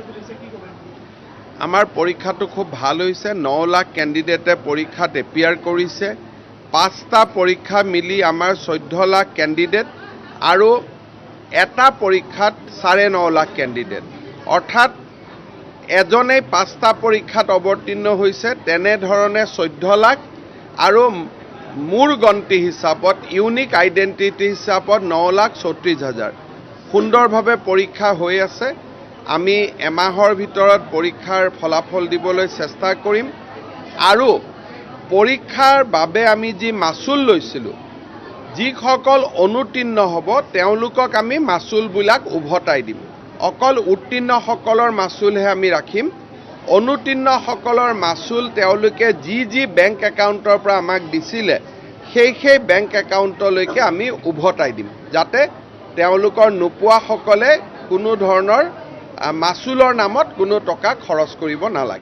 চলিছে, কি ক'ব? আমাৰ পৰীক্ষাটো খুব ভাল হৈছে। 9 লাখ কেণ্ডিডেটে পৰীক্ষাত এপিয়াৰ কৰিছে। পাঁচটা পৰীক্ষা মিলি আমাৰ 14 লাখ কেণ্ডিডেট আৰু এটা পৰীক্ষাত 9.5 লাখ কেণ্ডিডেট, অৰ্থাৎ এজনেই পাঁচটা পৰীক্ষাত অৱতীৰ্ণ হৈছে। তেনেধৰণে 14 লাখ আৰু মোৰ গন্তি হিচাপত, ইউনিক আইডেণ্টিটি হিচাপত 9,34,000। সুন্দৰভাৱে পৰীক্ষা হৈ আছে। আমি এমাহৰ ভিতৰত পৰীক্ষাৰ ফলাফল দিবলৈ চেষ্টা কৰিম আৰু পৰীক্ষাৰ বাবে আমি যি মাচুল লৈছিলোঁ, যিসকল অনুত্তীৰ্ণ হ'ব তেওঁলোকক আমি মাচুলবিলাক উভতাই দিম। অকল উত্তীৰ্ণসকলৰ মাচুলহে আমি ৰাখিম। অনুত্তীৰ্ণসকলৰ মাচুল তেওঁলোকে যি যি বেংক একাউণ্টৰ পৰা আমাক দিছিলে, সেই সেই বেংক একাউণ্টলৈকে আমি উভতাই দিম, যাতে তেওঁলোকৰ নোপোৱাসকলে কোনো ধৰণৰ মাচুলৰ নামত কোনো টকা খৰচ কৰিব নালাগে।